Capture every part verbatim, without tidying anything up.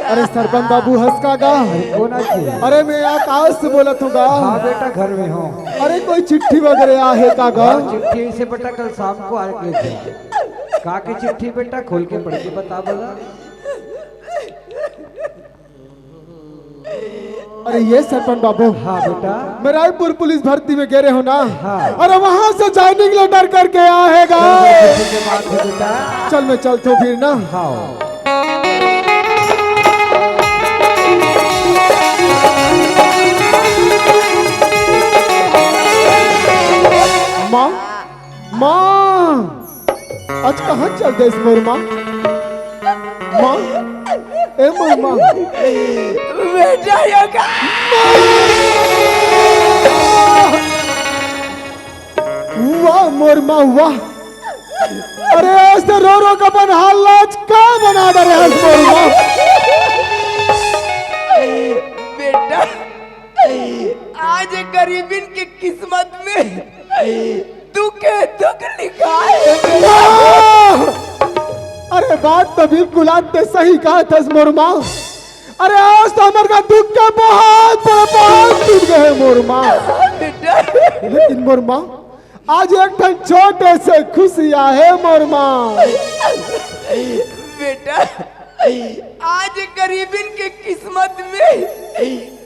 अरे सरपंच बाबू हस का गा? अरे कोन आके? अरे मैं आकाश से बोलत हूँ गा। हाँ बेटा, घर में हूँ। अरे कोई चिट्ठी वगैरह आहे का गा? हाँ, चिट्ठी से बेटा कल शाम को आके ले जा। का के चिट्ठी बेटा, खोल के पढ़ के बता भला। अरे ये सरपंच बाबू, हाँ बेटा। मैं रायपुर पुलिस भर्ती में गे रहे हो ना। हाँ। अरे वहां से ज्वाइनिंग लेटर करके आएगा। चल, बेटा, ठीक है, बात है बेटा। चल मैं चलता हूँ फिर ना। हाँ। माँ, माँ, आज कहाँ चल देस मोर माँ? माँ, ए मोर माँ। बेटा, ये का? वाह मोर माँ, वाह। अरे, आज तो रो रो के अपन हाल आज का बना डरे हस मोर माँ। बेटा, आज गरीबन के किस्मत में दुखे दुख लिखाय हे। वाह! अरे बात तो बिल्कुल आज ते सही कहा थस मोर माँ। अरे आज तो हमर का दुख के बहुत बड़े पहाड़ टूट गए हे मोर माँ। बेटा। लेकिन मोर माँ, आज एक ठन छोटे से खुशी आहे मोर माँ। बेटा, आज गरीबन के किस्मत में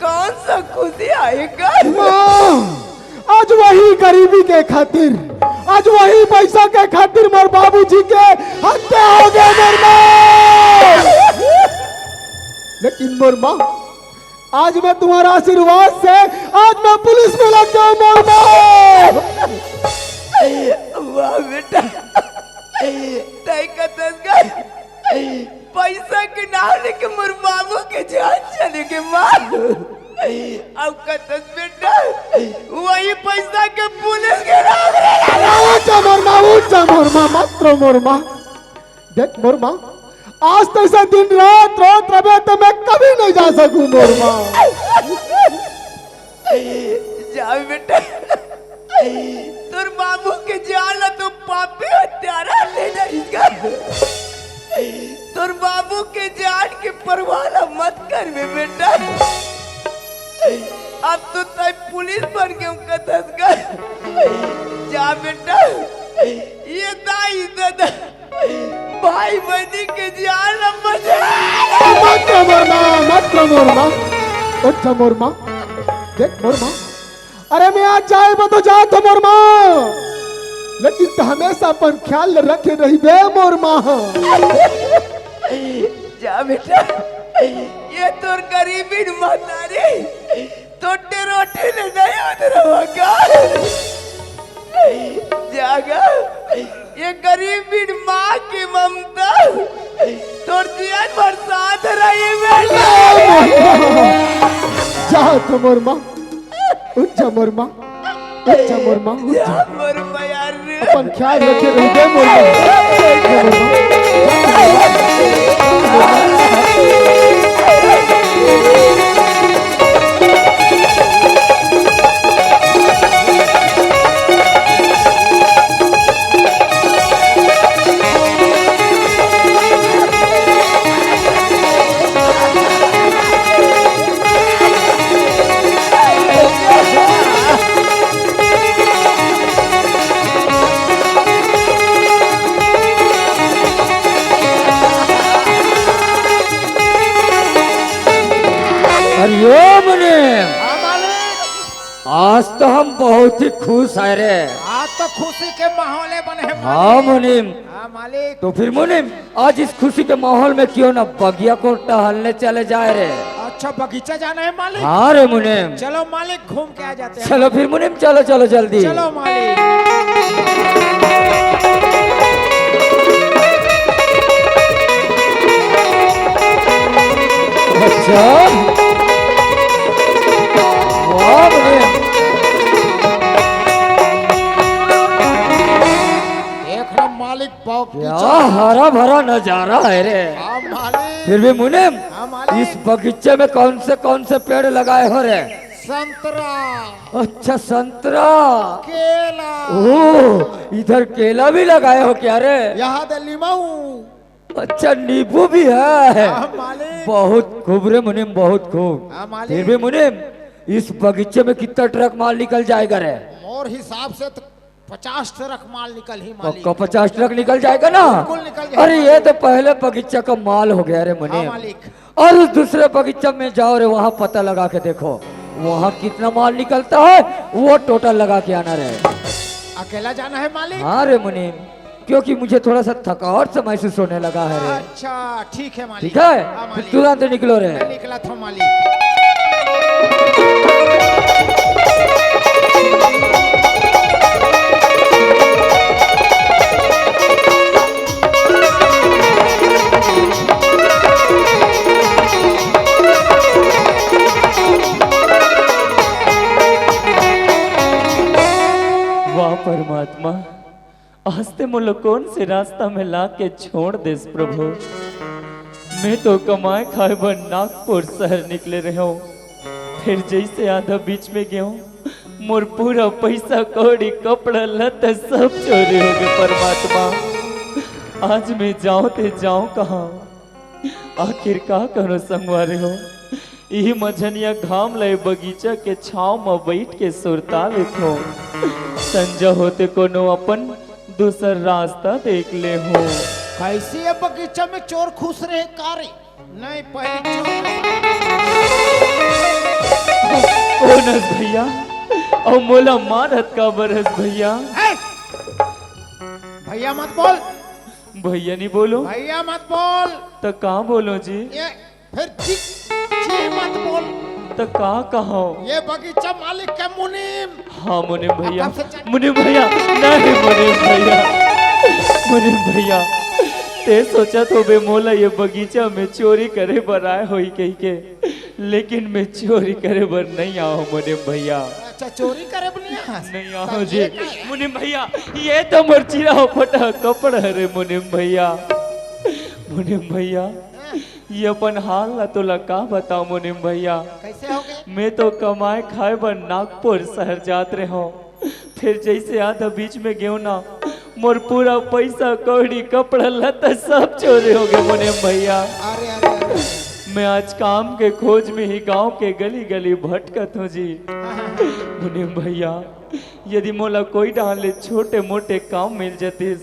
कौन सा खुशी आएगा? माँ, आज वही गरीबी के खातिर, आज वही पैसा के खातिर मोर बाबूजी के हत्या हो गया मोर माँ। लेकिन मोर माँ, आज मैं तुम्हारा आशीर्वाद से आज मैं पुलिस में लग गया मोर माँ। वाह बेटा, तय कतस कर पैसा के नाम लेके मोर बाबू के जान चले के माँ। अब कतस बेटा, वही पैसा के पुलिस के नाम रे। उठ जा मोर माँ, उठ जा मोर माँ, मत रो मोर माँ। देख मोर माँ, आज तो ऐसा दिन रात रोत रहे तो मैं कभी नहीं जा सकूं मोर माँ। जा बेटा, तोर बाबू के जान ला तो पापी हत्यारा ले जाएगा। तोर बाबू के जान के परवाह ला मत करबे बेटा। अब तो तय पुलिस बन के उनका धसकर। जा बेटा, ये दाई दादा भाई बहनी के जान ला बचा। मत रो मोर माँ, मत रो मोर माँ। उठ जा मोर माँ, देख मोर माँ। अरे मैं आज जाए मैं तो जात हो मोर माँ, लेकिन तू हमेशा अपन ख्याल रखे रहिबे मोर माँ। जा बेटा, ये तोर गरीबी महतारी तोटे रोटी ले नहीं उतरवा का। जागा, ये गरीबी माँ की ममता तोर जीवन भर साथ रही बेटा। जा तो मोर माँ, उठ जा मोर माँ, उठ जा मोर माँ, उठ जा। मोर माँ यार। अपन ख्याल रखे रहिबे मोर माँ। अरे ओ मुनीम, हाँ मालिक। आज तो हम बहुत ही खुश है रे। आज तो खुशी के माहौल है बने हैं हाँ मालिक। मुनीम। हाँ मालिक। तो फिर मुनीम, आज इस खुशी के माहौल में क्यों ना बगिया को टहलने चले जाए रे। अच्छा, बगीचा जाना है मालिक? हाँ रे मुनीम। चलो मालिक, घूम के आ जाते हैं। चलो फिर मुनीम, चलो, चलो जल्दी। चलो मालिक। अच्छा, वाह मुनीम। देख रहा मालिक, क्या बगीचा। हरा भरा नजारा है रे। हाँ मालिक। फिर भी मुनीम, हाँ मालिक। इस बगीचे में कौन से कौन से पेड़ लगाए हो रे? संतरा। अच्छा, संतरा। केला। ओह, इधर केला भी लगाए हो क्या रे? यहाँ दे लीमऊ। अच्छा, नींबू भी है। हाँ, मालिक। बहुत खूब रे मुनीम, बहुत खूब। हाँ, मालिक। फिर भी मुनीम, इस बगीचे में कितना ट्रक माल निकल जाएगा रे? मोर हिसाब से तो पचास ट्रक माल निकल ही, मालिक। पक्का पचास ट्रक निकल जाएगा ना? बिल्कुल निकल जाएगा, अरे, ये मालिक। तो पहले बगीचा का माल हो गया रे मुनीम। हाँ, मालिक। और उस दूसरे बगीचा में जाओ रे, वहाँ पता लगा के देखो, वहाँ कितना माल निकलता है, वो टोटल लगा के आना रे। अकेला जाना है, मालिक? हाँ रे मुनीम, क्योंकि मुझे थोड़ा सा थकावट सा महसूस होने लगा है रे। अच्छा, ठीक है, मालिक। ठीक है, हाँ, फिर मालिक। तुरंत निकलो रे। मैं निकला था, मालिक। वाह परमात्मा, आज ते मोला कौन से रास्ता में ला के छोड़ देस प्रभु। मैं तो कमाए खाए बर नागपुर शहर निकले रहेंव, फिर जैसे आधा बीच में गेंव, मोर पूरा पैसा कौड़ी कपड़ा लत्ता सब चोरी हो गए परमात्मा। आज मैं जांव ते जांव कहां? आखिर का करो संगवारी हो, इही मझनिया घाम ले बगीचा के छांव म बइठ के सुरता लेथों। संझा होते कोनो अपन दूसर रास्ता देख लेहूं। कैसे ये बगीचा में चोर खुश रहे का रे? नहीं, पहली चोर। कौन हस भैया? अउ मोला मारत काबर हस भैया? ए! भैया मत बोल। भैया नहीं बोलो। भैया मत बोल। तो का बोलो जी? ये फिर जी, जी मत बोल। तो का कहो? ये बगीचा मालिक के मुनीम। हाँ मुनीम भैया। अब से चल। मुनीम भैया, नहीं मुनीम भैया, मुनीम भैया, ते सोचत होबे मोला ये बगीचा में चोरी करे बर आए होही कहि के, लेकिन मैं चोरी करे बर नहीं आए हों मुनीम भैया। अच्छा, चोरी करे बर नहीं आए? नहीं आए हों जी। मुनीम भैया, ये तो मोर चिरा फटा कपड़ा हरे मुनीम भैया। मुनीम भैया, हाँ। ये अपन हाल ला तोला का बताओं मुनीम भैया। कैसे हो गए? मैं तो कमाए खाए बर नागपुर शहर जात रहेंव, फिर जैसे आधा बीच में गेंव ना, मोर पूरा पैसा कौड़ी कपड़ा लत्ता सब चोरी हो गए मुनीम भैया। अरे, अरे, अरे। मैं आज काम के खोज में ही गांव के गली गली भटकत हों जी। हाँ, हाँ, हाँ। मुनीम भैया, यदि मोला कोई डाहर ले छोटे मोटे काम मिल जतिस,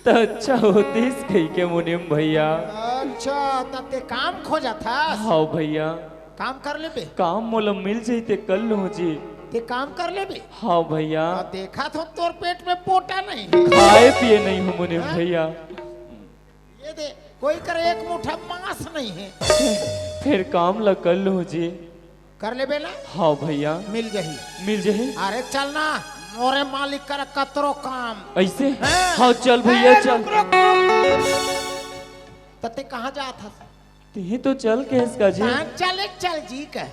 त अच्छा होतिस कहि के मुनीम भैया। अच्छा, त ते काम खोजत हस? हाँ भैया। काम कर लेबे? काम मोला मिल जाही ते कर लूं जी। ते काम कर लेबे? हाँ भैया। अब देखत हों तोर पेट में पोटा नहीं है। खाए पिए नहीं हों मुनीम हाँ? भैया। ये दे, कोई कर एक मुठा मांस नहीं है। फिर काम ला कर लूं जी। कर लेबे ना? हाँ भैया। मिल जाही। मिल जाही। अरे चल ना, मोरे मालिक कर कतरो काम। ऐसे? हाँ। हाँ, चल भैया, ए, चल। रुक, रुक, रुक। त ते कहाँ जात हस? तिही तो चल के इसका जी। कहाँ चले चल जी कह।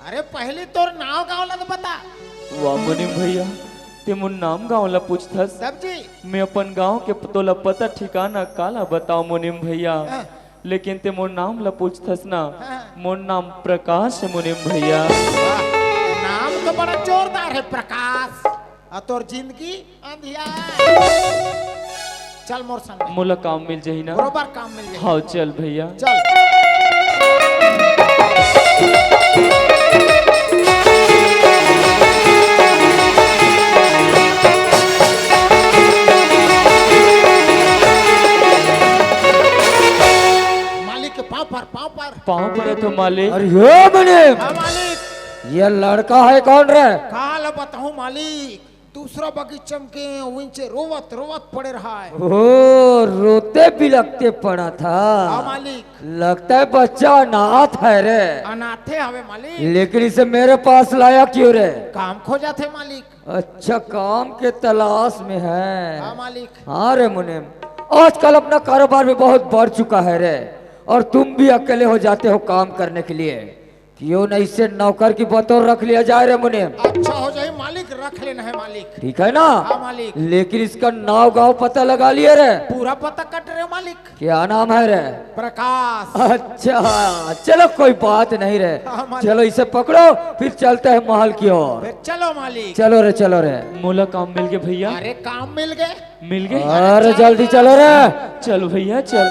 अरे पहली तोर नाव गाँव ला तो बता। वाह मुनीम भैया, ते मोर नाम गाँव ला पूछथस। तब जी। मैं अपन गाँव के तोला पता ठिकाना काला बताओं मुनीम भैया। हाँ। लेकिन ते मोर नाम ला पूछथस ना, हाँ। मोर नाम प्रकाश है मुनीम भैया। वाह, नाम तो बड़ा जोरदार है प्रकाश। आ तोर जिंदगी अंधियार। चल मोर संग। मोला काम मिल जाही ना? बरोबर काम मिल जाही। हाँ, चल भैया। चल। मालिक के पाँव पर, पाँव पर। पाँव पर है तो मालिक। अरे हे मुनीम। हाँ मालिक। ये लड़का है कौन रे? काला बताऊं मालिक, दूसरा बगीचा में के उइंचे रोवत रोवत पड़े रहा है। ओ, रोते बिलखते पड़ा था। हाँ मालिक। लगता है बच्चा अनाथ है रे। अनाथे हवे मालिक। लेकिन इसे मेरे पास लाया क्यों रे? काम खोजथे मालिक। अच्छा, काम के तलाश में है। हाँ मालिक। हाँ रे मुनीम, आजकल अपना कारोबार भी बहुत बढ़ चुका है रे, और तुम भी अकेले हो जाते हो काम करने के लिए। क्यों नहीं इसे नौकर की बतौर रख लिया जाए रे मुनीम? अच्छा हो जाए मालिक, रख लेना है मालिक। ठीक है ना? हाँ मालिक। लेकिन इसका नाव गांव पता लगा लिया रे। पूरा पता कट रहे मालिक। क्या नाम है रे? प्रकाश। अच्छा, चलो कोई बात नहीं रे। हाँ मालिक। चलो इसे पकड़ो, फिर चलते हैं महल की ओर। फिर चलो मालिक। चलो रे, चलो रे। मोला काम मिल गए भैया। अरे काम मिल गए। मिल गए। अरे जल्दी चलो रे। चल भैया चल।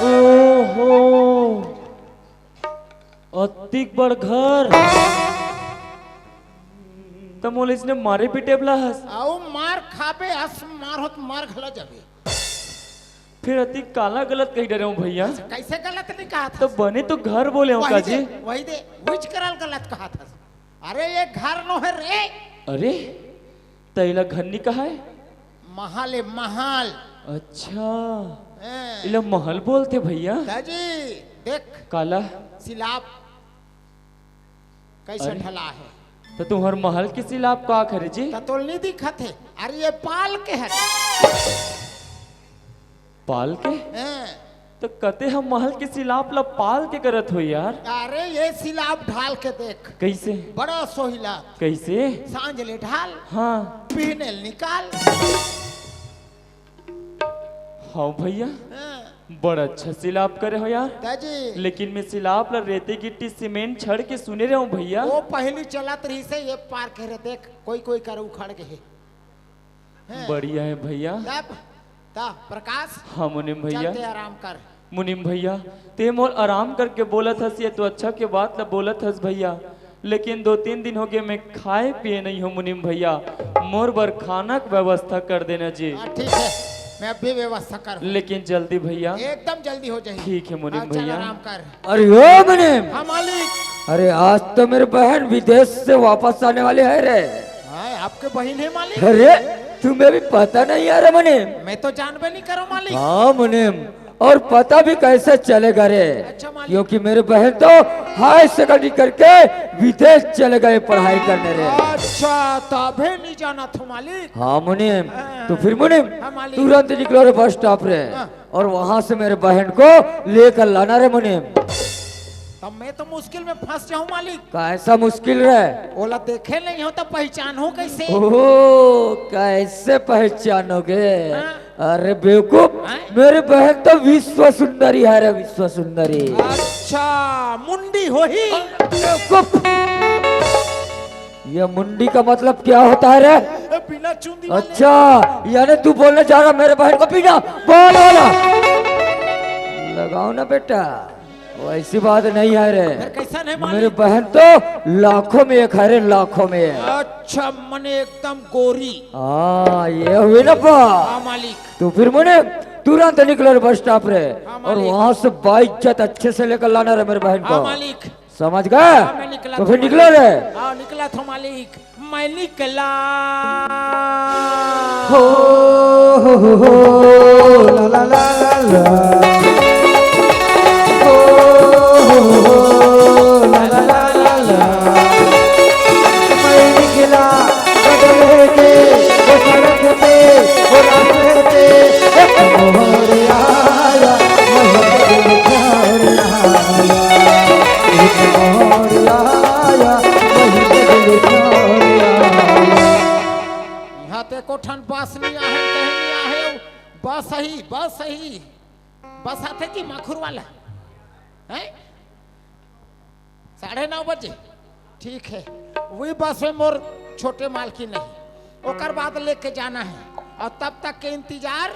ओहो, अतिक बड़ घर। त मोला इसने मारे पीटे वाला हस। अउ मार खाबे, अस मार होत मार घला जाबे। फिर अतिक काला गलत कही डरे हूँ भैया। कैसे गलत नहीं कहा था? तो बने तो घर बोले हूँ वही काजी। दे, वही दे, which करल गलत कहा था। अरे ये घर नो है रे। अरे, त एला घर नहीं कहा है? महल है, महल। अच्छा। हैं। एला महल बोलथे भैया? दाजी, देख। काला? सिलाप कैसे अरे। ढला है। त तुम्हर महल के सिलाप का करे जी? त तोल नहीं दिखत है। अरे ये पाल के है। पाल के? हैं। त कते हम महल के सिलाप ला पाल के करत हो यार? अरे ये सिलाप ढाल के देख। कैसे? बड़ा सोहिला। कैसे? सांझ ले ढाल। हाँ। पीने ले निकाल। हाँ भैया। हाँ। बड़ा अच्छा सिलाप करे हो यार। दाजी। लेकिन मैं सिलाप ला रेती गिट्टी सीमेंट छड़ के सुने रहे हूँ भैया। वो पहली चलत रही से ये पार करे देख, कोई कोई कर उखड़ के है। हैं। बढ़िया है भैया। तब, ता, प्रकाश, हाँ मुनीम भैया। चलते आराम कर। मुनीम भैया, ते मोर आराम करके बोलत हस, ये तो अच्छा के बात ला बोलत हस भैया, लेकिन दो तीन दिन हो गए मैं खाए पिए नहीं हूँ मुनीम भैया, मोर बर खाना के व्यवस्था कर देना जी। हाँ, ठीक है, मैं अभी व्यवस्था कर। लेकिन जल्दी भैया। एकदम जल्दी हो जाए। ठीक है मुनीम हाँ, चल भैया। आराम कर। अरे ओ मुनीम। हाँ मालिक। अरे आज तो मेरी बहन विदेश से वापस आने वाली है रे। हाँ, आपके बहन है मालिक। अरे तुम्हें भी पता नहीं है रे मुनीम। मैं तो जानबे नहीं करूँ मालिक। हाँ मुनीम, और पता भी कैसे चलेगा रे? अच्छा मालिक। क्योंकि मेरी बहन तो हाई सेकेंडरी करके विदेश चले गए पढ़ाई करने रे। अच्छा, तभे नहीं जाना था मालिक। हाँ मुनीम। हाँ। तो फिर मुनीम, हाँ मालिक। तुरंत निकलो रे बस स्टॉप रे। हाँ। और वहां से मेरे बहन को लेकर लाना रे मुनीम। तब मैं तो मुश्किल में फंस जाऊं मालिक। कैसा मुश्किल रे? ओला देखे नहीं हो तो पहचान हो कैसे? ओहो, कैसे पहचानोगे? हाँ। अरे बेवकूफ, हैं? मेरी बहन तो विश्व सुंदरी है रे, विश्व सुंदरी। अच्छा, मुंडी होही। बेवकूफ, ये मुंडी का मतलब क्या होता है रे? ए, बिना चुंदी वाले। अच्छा, यानी तू बोलने जा रहा मेरे बहन को बिना बाल वाला? लगाओ ना बेटा, वैसी बात नहीं है रे। फिर कैसा नहीं मालिक? मेरे बहन तो लाखों में एक है रे, लाखों में। अच्छा, मने एकदम गोरी। हाँ, ये हुई ना बा। हाँ मालिक। तो फिर मुनीम तुरंत निकलो रे बस स्टॉप रे। हाँ, और मालिक। वहां से बाइज्जत अच्छे से लेकर लाना रे मेरे बहन को। हाँ, मालिक। समझ गए? हाँ, मैं निकला तो फिर था निकलो मालिक। रे। हाँ, निकला था मालिक। मैं निकला। हो, हो, हो, हो, ला, ला, ला, ला, ला। हो, हो, हो, हो, ला, ला, ला, ला, ला। मैं निकला बदले के, वो सड़क पे, वो रास्ते पे, एक मोड़ आया, वहीं पे लिखा आया। एक मोड़ आया, वहीं पे लिखा आया। यहाँ ते एको ठन बस नहीं आहे, कहीं नहीं आहे। बस ही, बस ही। बस आथे कि माखुर वाला? हैं? साढ़े नौ बजे? ठीक है। वही बस में मोर छोटे मालकिन नहीं। ओकर बाद लेके जाना है। और तब तक के इंतजार